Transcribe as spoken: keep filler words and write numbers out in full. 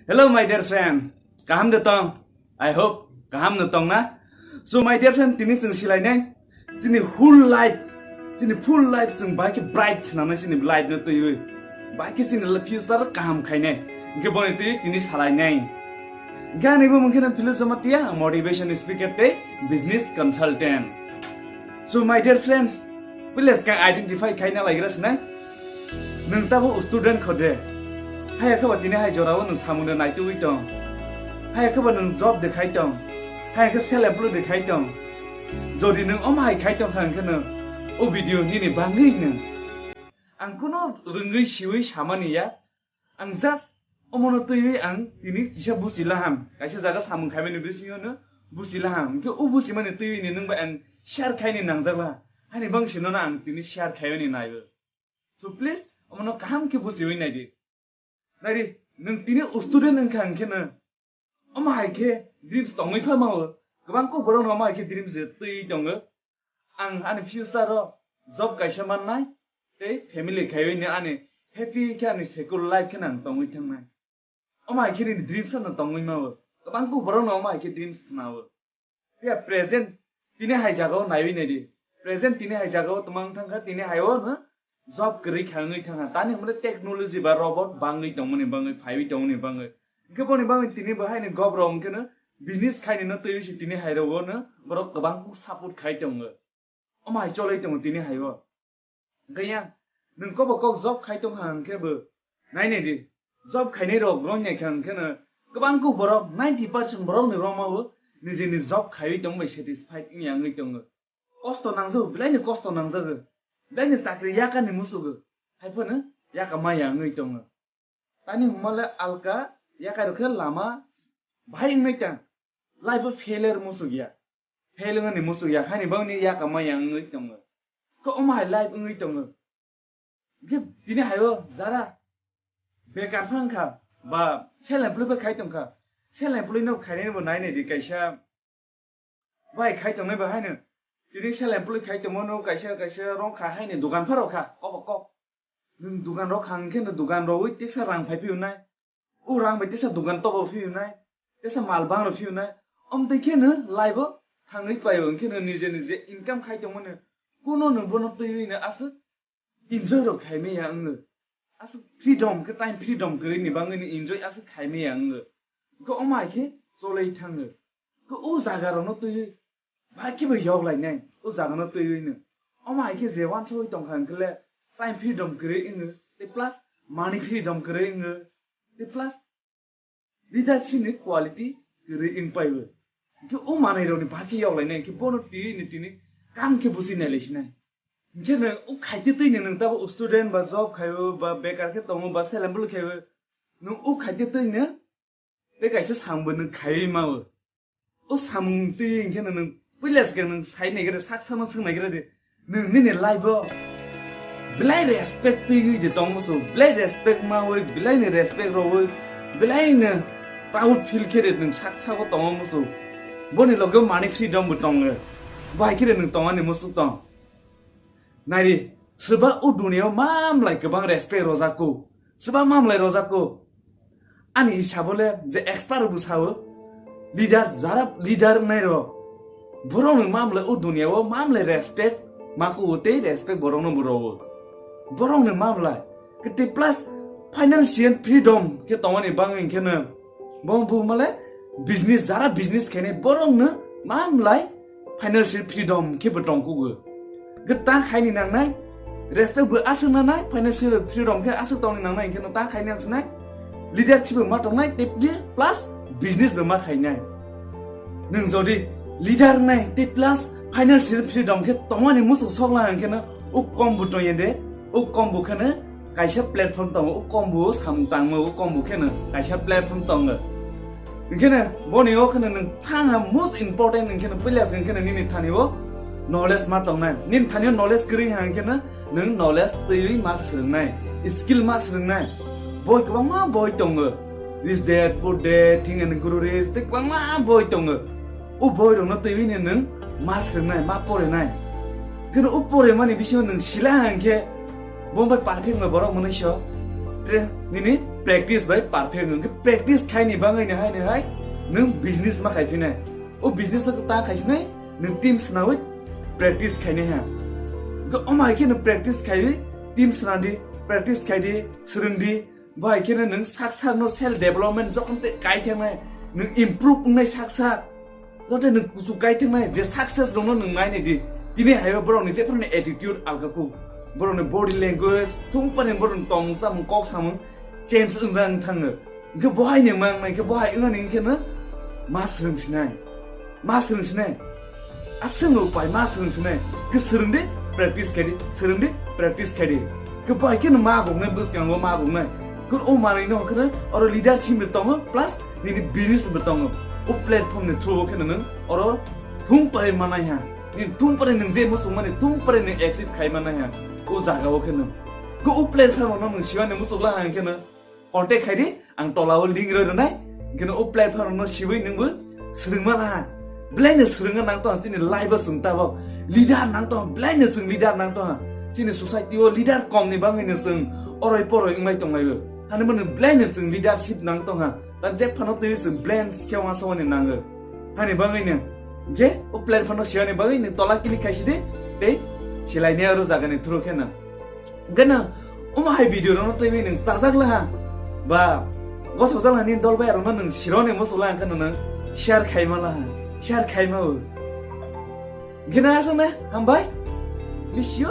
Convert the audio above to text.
Hello, my dear friend. Kaham de tong? I hope kaham no tong na. So, my dear friend, tini chwng silainai. Chini whole life, chini full life chwng bai khe bright swnamnai chini life no twiwi. Bai khe chini future kaham khainai. Hwnkhe boni twiwi tini salainai. Hwnkhe ani bo mungkhe no Philip Jamatia, motivation speaker tei business consultant. So, my dear friend, please kang identify khaina laigra sinai. Nwng tabo student kho de? Haya khe ba tini hai jorao nwng samung de naitugwi tong? Haya khe ba nwng job de khai tong? Haya khe self employed de khai tong? Jodi nwng omo hai khai tong kha hwnkhe no o video nini bangwi nwng. Ang kuno rwngwi siwi samani ya. Ang just omono twiwi ang tini kisa buchi laham. Kaisa jaga samung khaimani bisingo no buchi laham. Hwnkhe o buchimani twiwi ni nwng bai ang share khaini nangjak laha. Hani bang sino no ang tini share khaimani naibo. So please, omono kaham khe buchiwi naidi. Naidi, nwng tini student wngkha hwnkhe no, omo hai khe dreams tongwi pha mao. Kwbang kuk borok no omo hai khe dreams twi tongo. Ang ani future o job kaisa mannai, tei family khaiwi ni ani happy khe ani secure life khe ang tongwi thangnai. Omo hai khe nini dreams no tongwi mao. Kwbang kuk borok no omo hai khe dreams swnao. Phiya present tini hai jagao naiwi naidi. Present tini hai jagao twmang thangkha, tini haio no job kwrwi kha wngwi thangkha. Tani hwnmale technology ba robot bangwi tongmani bangwi, phaiwi tongmani bangwi. Hwnkhe boni bangwi tini bo haini gob rok hwnkhe no business khaini no twiwi se tini hai rogo no borok kwbang kuk support khai tongo. Omo hai cholwi tongo tini haio. Hwnkhe ya, nwng kobo kok job khai tong kha hwnkhe bo nai nai di. Job khainai rok roi nai kha hwnkhe no kwbang kuk borok ninety percent borok ni roma o nijini job khaiwi tong bai satisfied wngya wngwi tongo. Kosto nangjago, belai ni kosto nangjago. Belai ni chakri yakar ni musugo. Hai phano yaka maya wngwi tongo. Tani hwnmale alka yakarok khe lama bahai wngwi tang. Life o failure musuk ya. Fail wngani musuk ya. Hani bangni yaka maya wngwi tongo. Khe omo hai life wngwi tongo. Khe tini hayo jara bekar phang kha ba self employed bai khai tong kha. Self employed no khainai bo nai nai di kaisa bai khai tongnai ba haino. Tini self employed khai tongmano kaisa kaisa rong kha haino dukan pharo kha kobo kok. Nwng dukan rok kha hwnkhe no dukan rogwi teksa rang phai phiyunai. O rang bai tesa dukan tobo phiyunai, tesa mal bang rok phiyunai. Omtwi khe no life o thangwi paio, hwnkhe no nije nije income khai tongmani. Kuno no bono twiwi no aswk enjoy rok khai maya wngo. Aswk freedom khe time freedom kwrwi ni bangwi no enjoy aswk khai maya wngo. Hwnkhe omo hai khe cholwi thango. Hwnkhe o jaga rok no twiwi Ba khe bo yok lai nai, o jaga no twiwi no. Omo hai khe je wansugwi tong kha hwnkhe le time freedom kwrwi wngo, tei plus money freedom kwrwi wngo, tei plus leadership ni quality kwrwi wng pai o. Hwnkhe o manwi rok ni ba khe yok lai nai, hwnkhe bono twiwi no tini kam khe buchi nai lai si nai. Hwnkhe no o khaite twi no nwng tabo student ba job khai o, ba bekar khe tongo, ba self employed khai o, nwng o khaite twi no tei kaisa samung bo nwng khaiwi ma o. O samung twi hwnkhe no nwng puila swkang nwng sai naigra, sak samo swng naigra de. Nwng nini life o belai respect twiwi je tong musu, belai respect mawi, belai ni respect rowi, belai no proud feel khe de nwng sak sago tong musu. Boni loge o money freedom bo tongo. Bai khe de nwng tong ani musu tong. Naidi, swba o duniya o mamlai kwbang respect rojak ko, swba mamlai rojak ko. Ani hisabo le je expert bo sao, leader jara leader wngnai rok, borok no mamlai o duniya o mamlai respect ma ko tei respect borok no bo rwo. Borok no mamlai khe tei plus financial freedom khe tongmani bangwi hwnkhe no bo bo male business jara business khainai borok no mamlai financial freedom khe bo tong kugo. Hwnkhe ta khaini nangnai, respect bo aswk nangnai, financial freedom khe aswk tongni nangnai, hwnkhe no ta khaini nang sinai, leadership bo ma tongnai, tei plus business bo ma khainai. Nwng jodi leader nai tei plus financial freedom khe tongmani muchung sok lang hwnkhe no o kom bo tongya de, o kom bo khe no kaisa platform tongo, o kom bo samung tangmo, o kom bo khe no kaisa platform tongo. Hwnkhe no boni o khe no nwng thang ha most important hwnkhe no puila se hwnkhe no nini thani o knowledge ma tongnai. Nini thani o knowledge kwrwi ha hwnkhe no nwng knowledge twiwi ma swrwngnai, skill ma swrwngnai. Boi kwbangma boi tongo. Rich Dad, Poor Dad, Think and Grow Rich, tei kwbangma boi tongo. O boi rokno twiwi no nwng ma swrwngnai, ma porinai. Hwnkhe no o porimani bisingo nwng sila ha hwnkhe bo bai perfect wngma borok mwnwi so. Tre nini Practice bai perfect wng khe, practice khaini bagwi no hai no hai nwng business ma khai phinai. O business o ta khai sinai, nwng team swnawi practice khainai ha. Khe omo hai khe nwng practice khaiwi team swnandi, practice khaidi, swrwngdi. Bo hai khe nwng sak sak no self development jokhon tei kai thangnai, nwng improve wngnai sak sak. Jote nwng kuchuk kai thangnai je success rokno nwng nainai di. Tini hai borokni je phano attitude alka kuk. Borokni body language, thung pari borokni tongmung samung kok samung change wngjak wng thango. Hwnkhe bo hai ni mang nai khe bo hai wngnani hwnkhe no ma swrwng sinai. Ma swrwng sinai. Aswk no upai ma swrwng sinai. Khe swrwng di practice khai di, swrwng di practice khai di. Khe bo hai khe no ma goknai bwskango ma goknai. Khe o manwi no hwnkhe no oro leadership ni tongo plus nini business bo tongo. O platform ni through o khe no nwng oro thung pari manai ha. Nini thung pari nwng je muchung mani thung pari nwng exit khai manai ha. O jaga o khe no. Khe o platform no nwng siwani muchung la ha hwnkhe no contact khai di, ang tola o link roi rwnai, hwnkhe no o platform no siwi nwngbo swrwngma na. Belai no swrwngna nang tong chini life o chwng tabok. Leader nang tong, belai no chwng leader nang tong. Chini society o leader kom ni bagwi no chwng oroi poroi wnglai tong lai o. Hani mani belai no chwng leadership nang tong ha. Ta jek phano twi chwng belai no khe uansukmani nango. Hani bagwi no. Hwnkhe o platform no siwani bagwi nwng tola click khai si di, tei silai ni aro jaga ni through khe no. Gana, omo hai video rokno twiwi nwng chajak laha. Ba, gothok jala ni dol bai rokno nwng sironi muchuk laha khe nwng share khaima laha. Share khaima o. Gana asana, hambai. Miss you.